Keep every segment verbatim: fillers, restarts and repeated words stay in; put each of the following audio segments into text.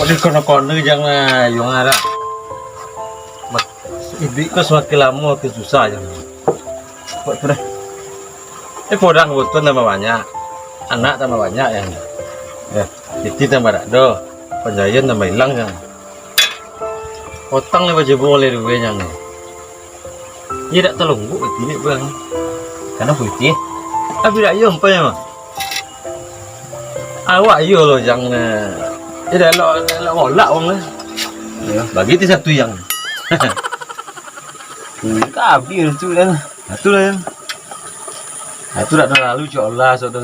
Kok di kono-kono jang lah, Yuang, arak. Mak-, iduik ko samakin lamo makin susah jang. Kok tu dah. Eh, podang buton tambah banyak. Anak tambah banyak jang. Ya, titi tambah dak do. Panjayan tambah ilang jang. Otang lah bajebol oleh duwe jang. Iyo dak talonggok ati ni, Bang. Karano putih. Tapi dak iyo ampai mah. Awak iyo lo jang ne. Iyo dak elok, elok molak wong ne. Iyo, bagi ti satu jang. Ka abih tu dah. Satu lah jang. Satu dak talalu cok lah, sok tu.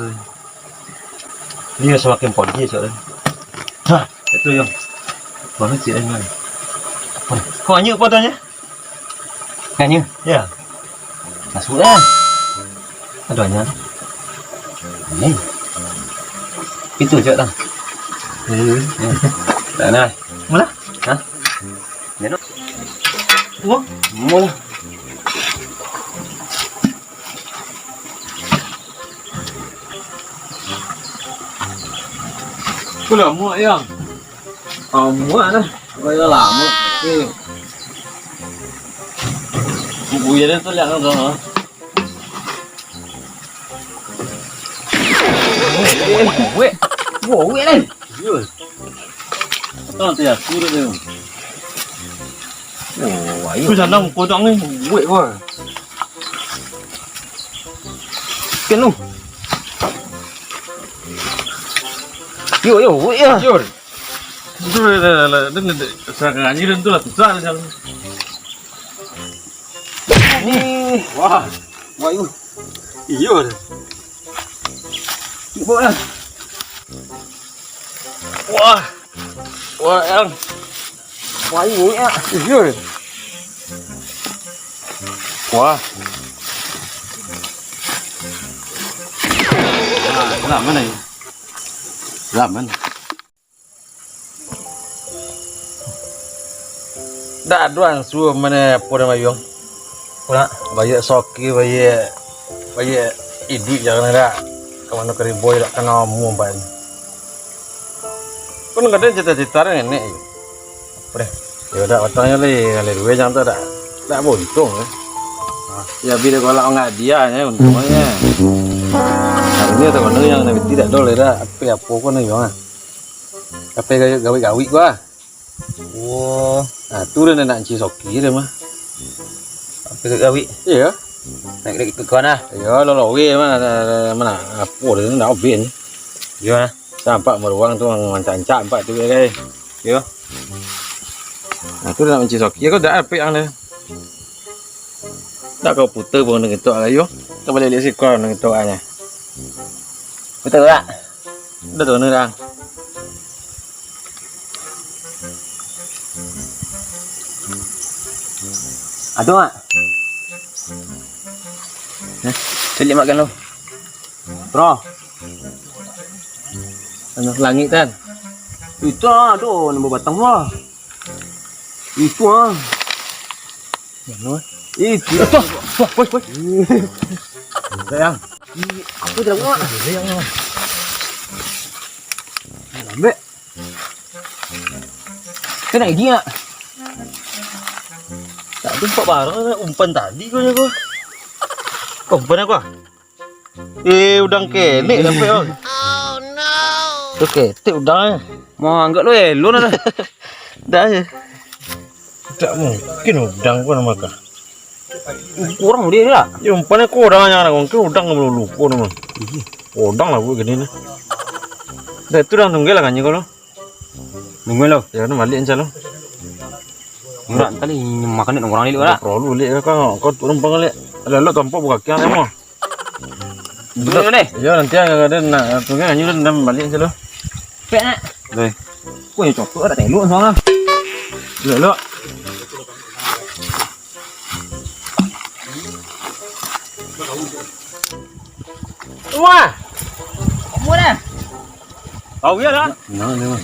Ni samakin pagi cok dah. Hah, itu jang. Mana cik ni? Kok hanyut potongnya? Kanya? Ya. Masuk lah. Aduh, hanya. Ni. Itu je dah. Hmm. Ya. Dah, nah. Mula? Hah? Ya, dok. Wah. Mula. Kau lama, Yang? Lama dah. Kau dah lama. Eh. Bubuya dah tu lihat kau. Weh. Weh, weh, eh. Serius? Kau nanti aku dah tu. Oh, ayo. Tu sana muka tak ni. Weh, weh. Kan lu. Yo, yo, weh, ya. Jor. Itu lah, lah, lah, lah. Dan, dan, dan, serangan anjir tu lah, susah lah, jalan. Ih. Wah. Wah, iyo. Iyo. Cukup lah. Wah. Wah, Yang. Wah, iyo, ya. Iyo. Wah. Nah, lah, mana ni? Lah, mana? Dak ado ansua mane apo nan bayuang. Nak. Bayar soki, bayar, bayar iduik jangan dak. Ka mano ka riboi dak kanai amuah ban. Pun kadang cita-cita nenek. Apo deh? Yo dak batangnyo lai, lai duo jang tu dak, dak buntuang eh. Ya bila golak ngadianyo untungnyo. Hari ni tak kena yang nak beti dak dol dak. Apo-apo ko ni yo ah. Apo gawik-gawik ko ah. Wah. Nah, tu dah nak Encik Soki dah mah. Sampai ke gawik. Iya. Naik, naik ke kawan ah. Iya, lo lowe mah, mana, mana, apo dah nak obin. Iya. Sampai maruang tu mancak-mancak empat tu ya guys. Iya. Nah, tu dah nak Encik Soki. Kau dah apik ang dah. Dah kau putar pun dengan tu lah yo. Kau boleh lihat sikor dengan tu aja. Betul tak? Dah tu ni dah. Aduh, Mak. Hah? Cari makan lu. Bro. Anu, langik kan? Itu ah, aduh, nambah batang lah. Itu ah. Anu, eh? Itu. Tuh, tuh, woi, woi. Sayang. Ih, apa dia buat? Lambek. Kena gigi tak? Tak ada empat barang, umpan tadi kau jago. Kau umpan aku ah? Eh, udang kenek sampai kau. Tu ketek udang eh. Mah, anggap lu elon ada. Dah je. Tak mungkin udang kau nama kah? Kurang dia lah. Ya, umpan aku udang yang nak mungkin udang kau lupa nama. Udang lah buat gini ni. Dah itu dah tunggu lah kan kau lo. Nunggu lo. Ya, ni balik insya Allah. Murah tadi makan ni orang ni lah. Perlu lihat kau, kau turun pangalik. Ada lo tampak buka kian emang. Dulu deh. Ya, nanti ada nak tunggu hanya dan balik insya Allah. Pek nak. Deh. Kau yang copot ada telok soalnya. Dulu. Wah. Kamu dah? Tahu ya dah. Nah, ni mah.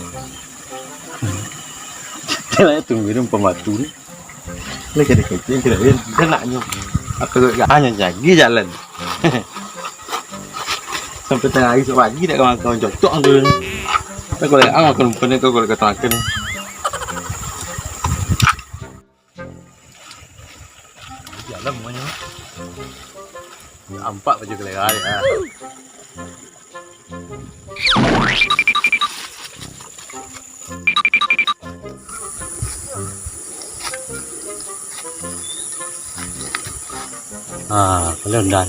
Dia tunggu dia pematu ni. Ni kada kecil, kada dia, dia nak nyo. Apa gak hanya jagi jalan. Sampai tengah hari esok pagi dah kawan-kawan cocok tu. Kau lihat, ah, aku lupa ni, kau lihat kata aku ni. Jalan semuanya. Nampak baju kelerah dia. Ah, kalau ndak.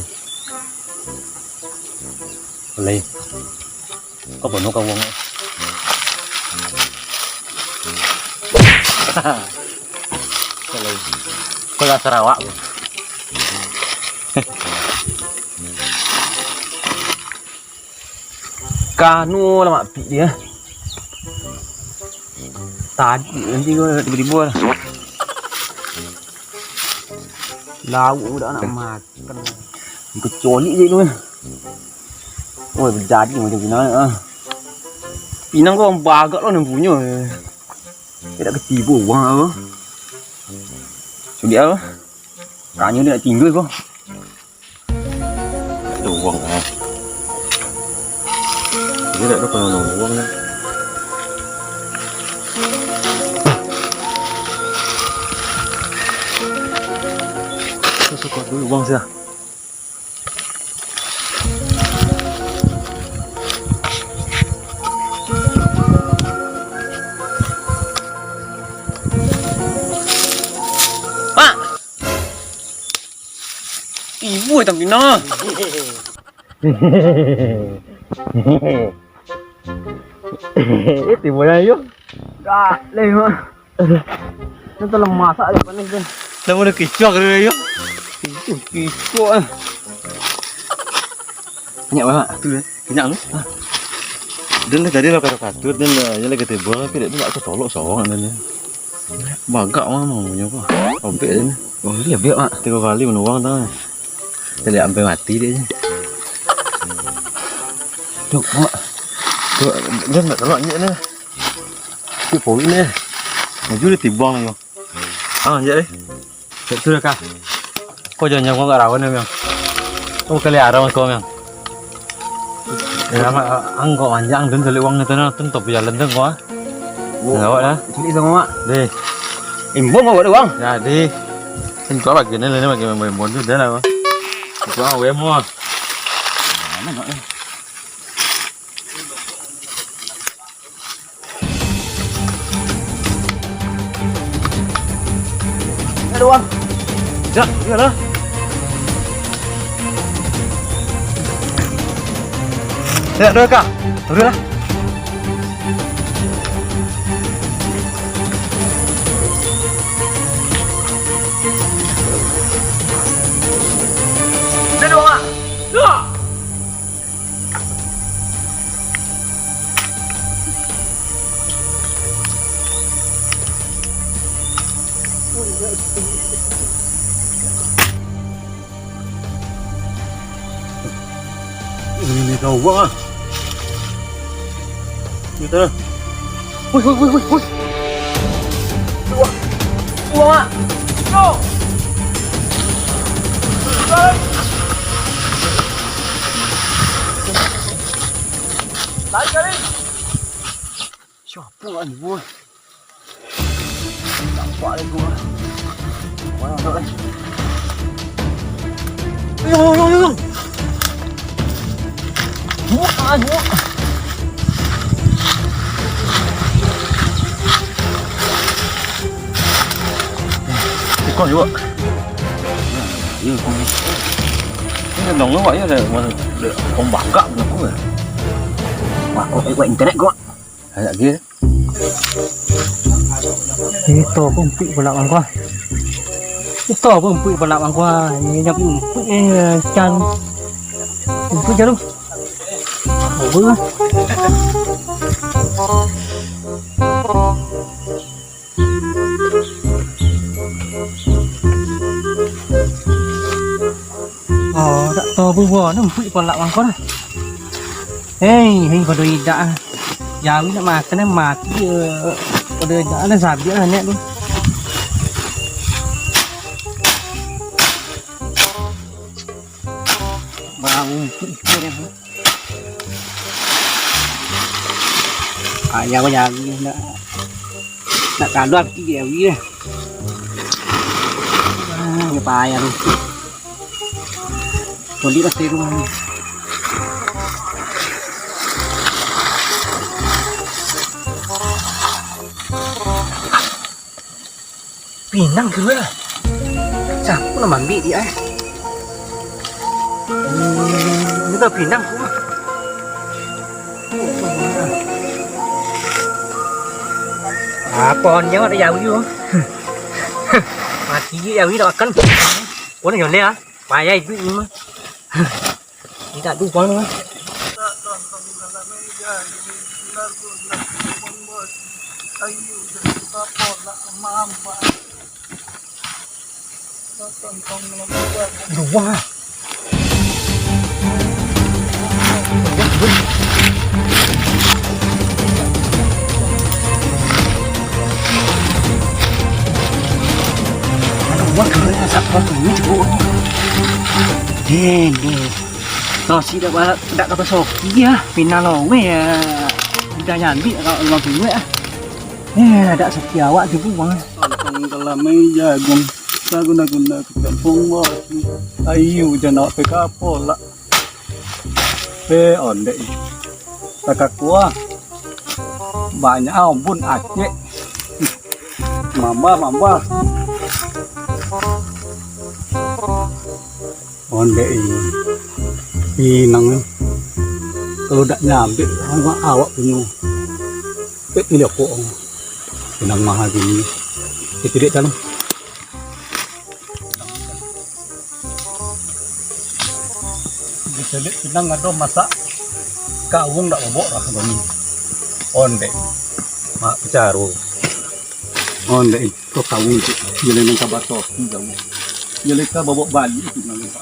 Boleh. Kau penuh kau uang. Kau lah Sarawak. Kanu lah mak pik dia. Tadi nanti kau tiba-tiba lah. Lauk budak nak makan. Kecuali je tu. Oh, jadi macam pinang ah. Pinang kau bagak lo nan punyo. Tidak ketiba uang apa. Sudah apa? Tanya dia nak tinggal kau. Ada uang ah. Dia nak dapat uang ni. Suka dulu uang sia. Pak! Ibu hitam pinang ah. Eh, tibo lah yo. Dah, leh, Mak. Ini tu lemak sak je panas tu. Dah mula kicau ke dia, yo? Itu kicau ah. Banyak banget. Tu, eh. Banyak tu. Dan dah tadi lah kata-kata, dan dah, dia lagi tiba, tapi dia tak tolok sorang dan dia. Bagak mah, mah, punya apa? Robek dia ni. Oh, dia biak, Mak. Tiga kali menuang dah. Kita lihat sampai mati dia je. Tuh, Mak. Tuh, dia nak tolak ni. Cik Poi ni. Maju dia tibang ni. Ah, anjak deh. Cek tu dah kah. Kau jangan nyangkau kat rawan ni, Miang. Kau kali arang kau, Miang. Ya, Mak, angkau manjang tu, cari uang ni tu, nah, tu, tu, jalan tu, kau, ah. Awak dah. Cili sama, Mak. Deh. Imbon kau ada uang? Jadi. Kan kau bagi ni, ni bagi main-main tu, dah lah, Mak. Kau awak mau. Mana, Mak, ni? Aduh, Bang. Ya, iyalah. Ya, doa, Kak. Turunlah. Aduh, Bang. Ya. Ini kau buang ah. Kita. Woi, woi, woi, woi, woi. Buang, buang ah. Go. Lari, lari. Siapa ni, boy? Nampak lagi gua. Mana nak, eh? Yo, yo, yo, yo. Buka, buka. Ikon juga. Yo, ikon. Ini dong lu, Wak, ya, ada, ada, ada pembangkak bener gua. Wak, wak, wak, internet gua. Agak gila. Ito pun umpik pula mangko. Ito pun umpik pula mangko. Ini nyo umpik eh, can. Umpik je lu. Bagus lah. Oh, dak tau bubuah ni, umpik kolak mangko lah. Hei, hei, pado idak ah. Jawi nak makan eh, mati eh. Pado idak lah, sabiak lah nek tu. Bau umpik dia. Payah ko jari nak, nak kaluar piti jari lah. Ah, payah tu. Tulik lah serum ni. Pinang tu lah. Siapa nak ambil dia eh? Hmm, ni dah pinang tu lah. Apa on jawab dia jauh. Mati je jauh dah makan. Kau nak nyoleh ah. Payah iduik ni mah. Indak tu pang lah. Duh, wah. Aduh, wah, kena asap kau tu, ni cukup. Deh, deh. Nasi dak ba-, dak ka basoki ah. Pinang laweh ah. Udah nyambik ka urang tuo ah. Eh, dak soki awak tu buang. Tantang kalamai jagung, saguna-guna ka kampuang bos. Ayu jan awak pe kapolak. Eh, ondek. Takakua. Banyak ah, ombun acek. Mamba, mamba. Ondek ini. Pinang ni. Kalau dak nyambik awak, awak punyo. Pek pilih kok. Pinang mahal gini. Kita lihat dalam. Bisa lihat pinang ado masak. Kawung dak bobok lah gini. Ondek. Mak pecaro. Ondek. Kau tahu itu, dia lain ka basoki kamu. Dia lain ka bawa balik itu nang lupa.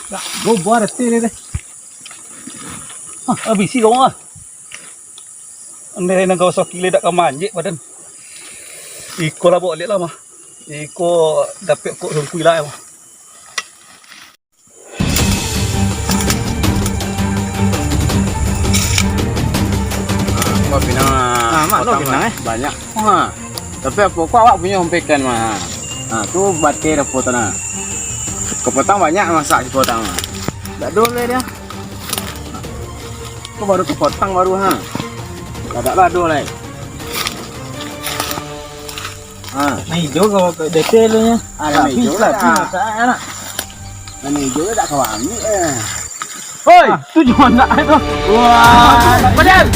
Dah, gobar reti ni deh. Ah, habis si kau ah. Andai nang kau soki le dak ka manjek badan. Iko lah boleh lah mah. Iko dapek kok sungkui lah mah. Ah, pinang, ah. Ah, mak, lo potang pinang, lah. Eh? Banyak. Ha. Tapi apo ko awak punyo sampai kan, mah. Ha, tu bateh apo tu nah. Kapotang banyak masak di potang, mah. Dak ado lai dia. Ko baru kapotang baru, ha. Dak ado lai. Ha. Nah, ijo kau ke detail nya. Ah, nah, tapi ijo tapi dah. Masak anak. Nah, ijo dah kau ambil eh. Hoi, ah, tu jangan nak tu. Wah, badan.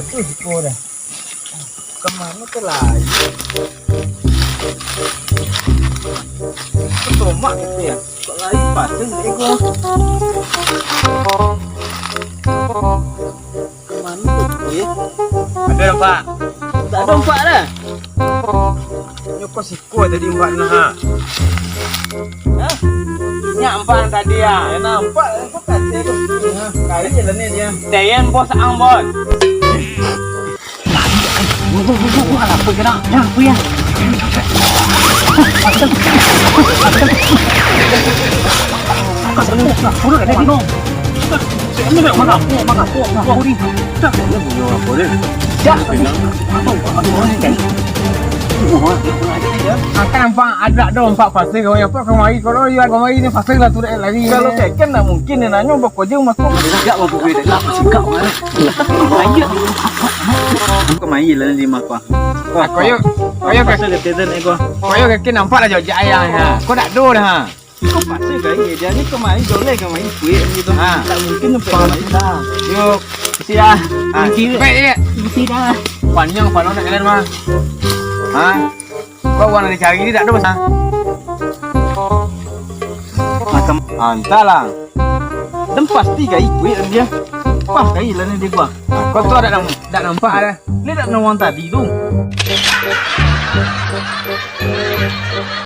Aduh, kau dah. Kemano tu lai? Itu tomak gitu ya. Kok lai patah ego? Kemano tu, eh? Ada nampak? Tak ada nampak dah. Nyokot siko tadi nampak nah. Hah? Nyak nampak tadi ya. Ya nampak, kok kata tu. Kali je lah ni dia. Dayan bos ang bos. Akan nampak adak doh, nampak pasir kau, apa kemari, kalau iya kemari ni pasir lah tu dek lari. Kalau keken nak mungkin dia nanyo bako je mako. Dak bako gue dak lah sikap mana. Ayo. Kemari lah ni mako. Koyo, koyo kaki. Koyo kaki nampak lah jauh-jauh ayah. Kau dak do dah. Kau paksa kai dia ni kemari joleh kemari kuih gitu. Ha. Tak mungkin sampai kemari. Yo, sia. Ha. Baik dia. Sia dah. Panjang palo nak kalian mah. Ha. Kau uang nak dicari ni tak ada masa. Macam antahlah. Dan pasti kai kuih dia. Pas kai lah ni dia gua. Kau tu ada nam-, tak nampak ada. Ni tak nampak tadi tu.